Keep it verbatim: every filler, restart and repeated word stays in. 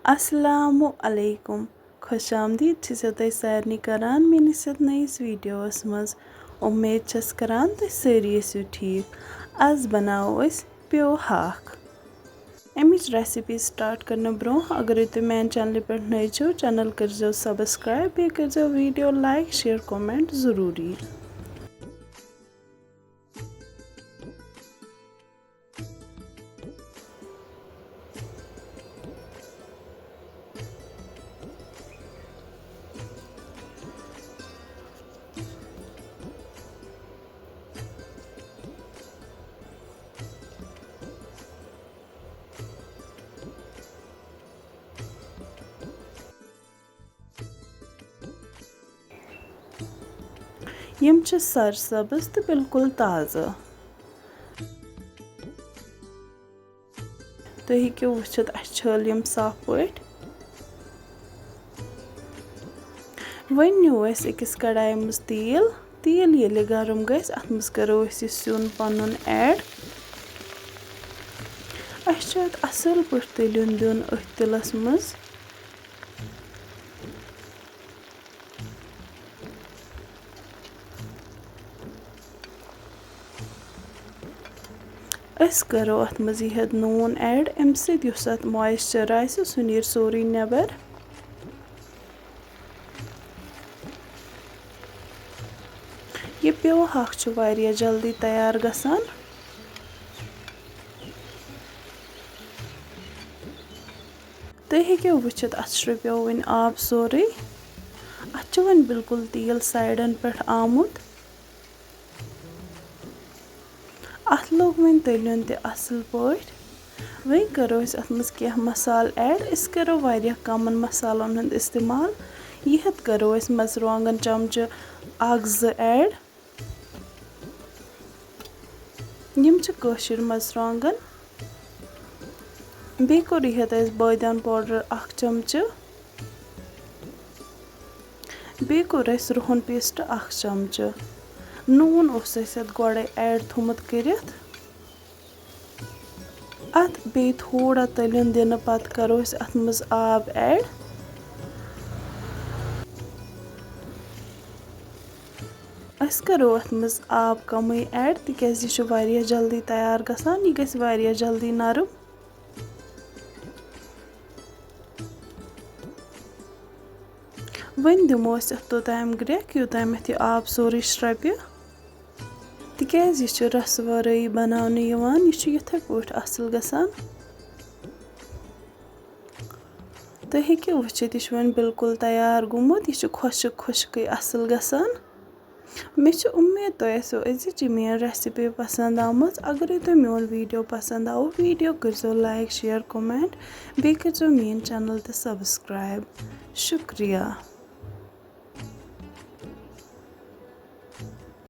السلام علیکم۔ خۄش آمدید چھَسو تۄہہِ سارنٕے کران میٲنِس یَتھ نٔیِس ویٖڈیوَس منٛز۔ اُمید چھَس کران تُہۍ سٲری ٲسِو ٹھیٖک۔ آز بناوو أسۍ پیو ہاکھ۔ اَمِچ recipe start کرنہٕ برونٛہہ، اگرے تُہۍ میانہِ channelہِ پٮ۪ٹھ نٔے چھِو، channel کٔرزیو subscribe، بیٚیہِ کٔرزیو video like، share، comment ضروٗری۔ یِم چھِ سرسبز تہٕ بالکل تازٕ۔ تُہۍ ہیٚکِو وٕچھِتھ، اَسہِ چھٲلۍ یِم صاف پٲٹھۍ۔ وۄنۍ نیوٗ اَسہِ أکِس کڑایہِ منٛز تیٖل۔ تیٖل ییٚلہِ گرم گژھِ، اَتھ منٛز کَرو أسۍ یہِ سیُن پَنُن add۔ اَسہِ چھُ اَتھ اَصٕل پٲٹھۍ تٔلیُن دیُن أتھۍ تِلَس منٛز۔ أسۍ کَرو اَتھ منٛز یہِ ہیٚتھ نوٗن add، اَمہِ سۭتۍ یُس اَتھ moisture آسہِ، سُہ نیرِ سورُے نٮ۪بر۔ یہِ پیو ہاکھ چھُ واریاہ جلدی تیار گژھان۔ تُہۍ ہیٚکِو وٕچھِتھ، اَتھ شرٛپیو وۄنۍ آب سورُے۔ اَتھ چھُ وۄنۍ بالکل تیٖل سایڈَن پٮ۪ٹھ آمُت۔ اَتھ لوٚگ وۄنۍ تٔلیُن تہِ اَصٕل پٲٹھۍ۔ وۄنۍ کَرو أسۍ اَتھ منٛز کینٛہہ مصالہٕ add۔ أسۍ کَرو واریاہ کَمَن مصالَن ہُنٛد استعمال۔ یہِ ہیٚتھ کَرو أسۍ مَرژٕوانٛگَن چمچہٕ اَکھ زٕ add۔ یِم چھِ کٲشِرۍ مَرژٕوانٛگَن۔ بیٚیہِ کوٚر یہِ ہیٚتھ اَسہِ بٲدیان powder اَکھ چمچہٕ۔ بیٚیہِ کوٚر اَسہِ رُہَن paste اَکھ چمچہٕ۔ نوٗن اوس اَسہِ اَتھ گۄڈَے add تھوٚمُت کٔرِتھ۔ اَتھ بیٚیہِ تھوڑا تٔلیُن دِنہٕ پَتہٕ کَرو أسۍ اَتھ منٛز آب add۔ أسۍ کَرو اَتھ منٛز آب کَمٕے add، تِکیٛازِ یہِ چھُ واریاہ جلدی تیار گژھان، یہِ گژھِ واریاہ جلدی نرم۔ وۄنۍ دِمو أسۍ اَتھ توٚتام گرٛٮ۪کھ، یوٚتام اَتھ یہِ آب سورُے شرٛپہِ، تِکیٛازِ یہِ چھُ رَسہٕ وَرٲیی بَناونہٕ یِوان، یہِ چھُ یِتھَے پٲٹھۍ اَصٕل گژھان۔ تُہۍ ہیٚکِو وٕچھِتھ، یہِ چھُ وۄنۍ بالکل تیار گوٚمُت، یہِ چھُ خۄشٕک خۄشکٕے اَصٕل گژھان۔ مےٚ چھِ اُمید تۄہہِ آسیو أزِچ یہِ میٛٲنۍ recipe پَسنٛد آمٕژ۔ اگرے تۄہہِ میون video پَسنٛد آو، video کٔرۍزیو like، share، comment، بیٚیہِ کٔرۍزیو میٛٲنۍ channel تہِ subscribe۔ شُکریہ۔